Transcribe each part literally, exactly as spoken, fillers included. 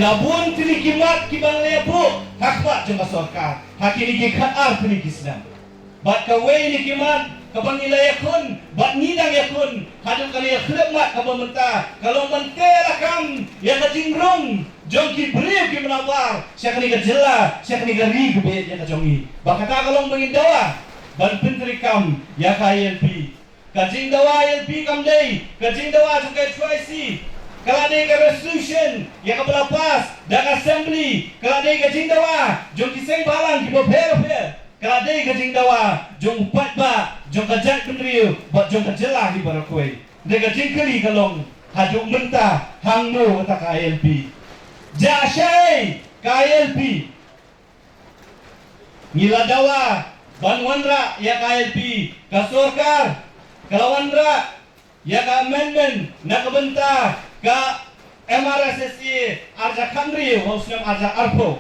A bun tylli ki mat kiba ngi la ïa buh ha khmat jong ka sorkar ha kine ki khatar tylli ki snem. Bad kawei na ki mat kaba ngi la ïakhun bad ngi dang ïakhun haduh kane ka khyllipmat kaba mynta ka long ban teh lakam ïa ka jingrung jong ki briew ki mnabar sha kane ka jylla, sha kane ka ri kaba ïeit ïa ka jong ngi. Ba kata ka long ba ngin dawa ban pyntreikam ïa ka I L P. Ka jingdawa I L P kam dei ka jingdawa jong ka H Y C. Ka la dei ka resolution ïa kaba la pass da ka assembly. Ka la dei ka jingdawa jong ki seng bhalang kiba pher pher. Ka la dei ka jingdawa jong u paidbah jong ka jaitbynriew bad jong ka jylla hi baroh kawei. Dei ka jingkylli ka long, haduh mynta hangno kata ka I L P? Jia shai ka I L P. Ngi la dawa ban wanrah ïa ka I L P, ka sorkar ka la wanrah ïa ka amendment na ka bynta ka M R S S A arhajar khathynriew ha u snem arhajar arphew.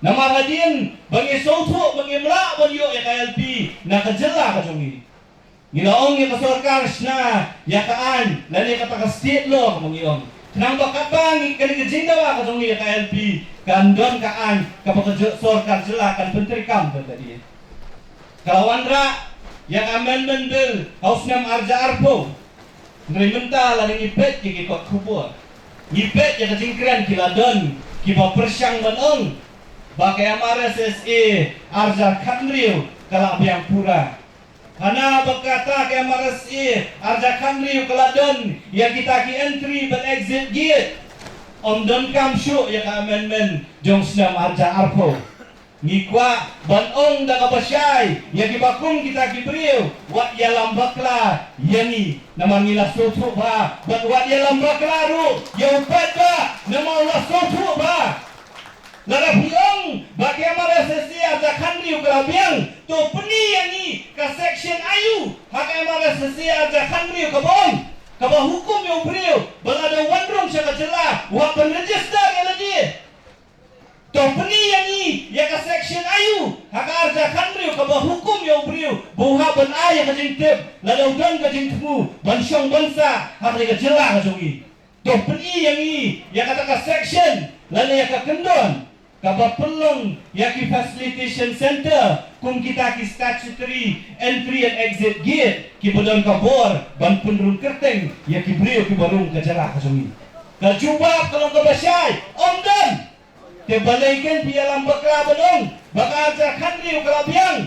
Namar hadien ba ngi sngewthuh ba ngim lah ban ïoh ïa ka I L P na ka jylla ka jong ngi. Ngi la ong ïa ka sorkar shna ïa ka aiñ lane kata ka state law kaba ngi ong. Khnang ba katba ngi kane ka jingdawa ka jong ngi ïa ka I L P kan don ka aiñ kaba ka sorkar jylla kan pyntreikam bad ka dei. Ka la wanrah ïa ka amendment bill ha u snem arhajar arphew. Hynrei mynta lada ngi peit ïa ki kot khubor, ngi peit ïa ka jingkren ki la don kiba pyrshang ban ong ba ka M R S S A arhajar khathynriew ka la biang pura. Hana ba kata ka M R S S A arhajar khathynriew ka la don ïa kita ki entry bad exit gate. Ym donkam shuh ïa ka amendment jong snem arhajar arphew. Ngi kwah ban ong da kaba shai ïa kiba kum kita ki briew, wat ïalam bakla ïa ngi namar ngi la sngewthuh bha, bad wat ïalam bakla ruh ïa u paidbah namar u la sngewthuh bha. Lada phi ong ba ka M R S S A arhajar khathynriew ka la biang, to pyni ïa ngi ka section aïu ha ka M R S S A arhajar khathynriew kaba ong, kaba hukum ïa u briew ba lada u wan rung sha ka jylla u hap ban register ïa lade. To pyni ïa ngi ïa ka section aïu ha ka arhajar khathynriew kaba hukum ïa u briew ba u hap ban ai ïa ka jingtip lada u don ka jingthmu ban shong ban sah ha kane ka jylla ka jong ngi. To pyni ïa ngi ïa kata ka section lane ïa ka kyndon kaba pynlong ïa ki facilitation centre kum kita ki statutory entry and exit gate kiba don ka bor ban pynrung kyrteng ïa ki briew kiba rung ka jylla ka jong ngi. Ka jubab ka long kaba shai, ym don. Te balei kein phi ïalam bakla ban ong ba ka arhajar khathynriew ka la biang?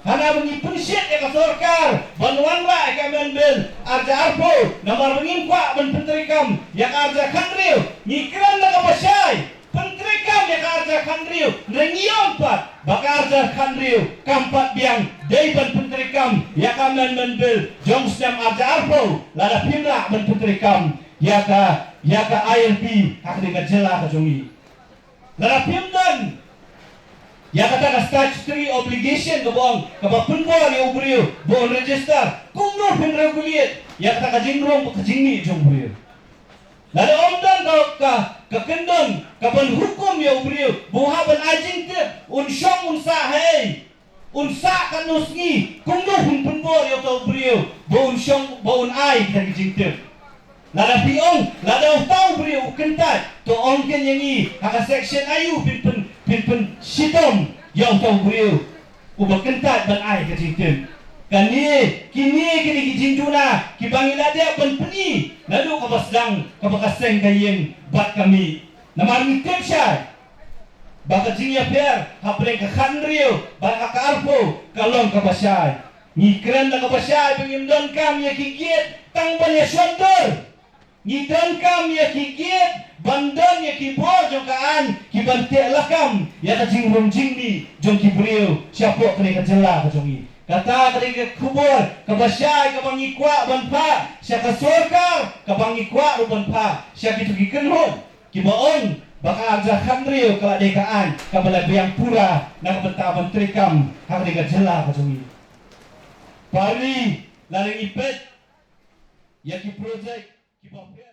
Hana ba ngi pynshit ïa ka sorkar ban wanrah ïa ka amendment bill arhajar arphew namar ba ngim kwah ban pyntreikam ïa ka arhajar khathynriew. Ngi kren da kaba shai, pyntreikam ïa ka arhajar khathynriew, hynrei ngi ong pat ba ka arhajar khathynriew kam pat biang, dei ban pyntreikam ïa ka amendment bill jong snem arhajar arphew lada phim lah ban pyntreikam ïa ka, ïa ka I L P ha kane ka jylla ka jong ngi. Lada phim don ïa kata ka statutory obligation kaba ong kaba pynbor ïa u briew ba un register, kumno phin regulate ïa kata ka jingrung bad ka jingmih jong u briew? Lada ym don ka, ka, ka kyndon kaban hukum ïa u briew ba u hap ban ai jingtip, un shong un sah haei, un sah katno sngi, kumno phin pynbor ïa uta u briew ba un shong, ba un ai kita ki jingtip? Lada phi ong lada uta u briew u kyntait, to ong kein ïa ngi ha ka section aïu phin pyn, phin pynshitom ïa uta u briew uba kyntait ban ai ka jingtip? Kane, kine, kine ki jingduna kiba ngi la dep ban pyni naduh kaba sdang kaba ka seng ka ïing bad ka mih. Namar ngi tip shai ba ka jingïapher hapdeng ka khathynriew bad ha ka arphew ka long kaba shai. Ngi kren da kaba shai ba ngim donkam ïa ki gate tang ban ïashon dur. Ngi donkam ïa ki gate ban don ïa ki bor jong ka aiñ ki ban teh lakam ïa ka jingrung jingmih jong ki briew shapoh kane ka jylla ka jong ngi. Kata ka dei ka khubor kaba shai kaba ngi kwah ban phah sha ka sorkar, kaba ngi kwah ruh ban phah sha kito ki kynhun kiba ong ba ka arhajar khathynriew ka la dei ka aiñ kaba la biang pura na ka bynta ban treikam ha kane ka jylla ka jong ngi. Pari, lada ngi peit ïa ki project kiba pher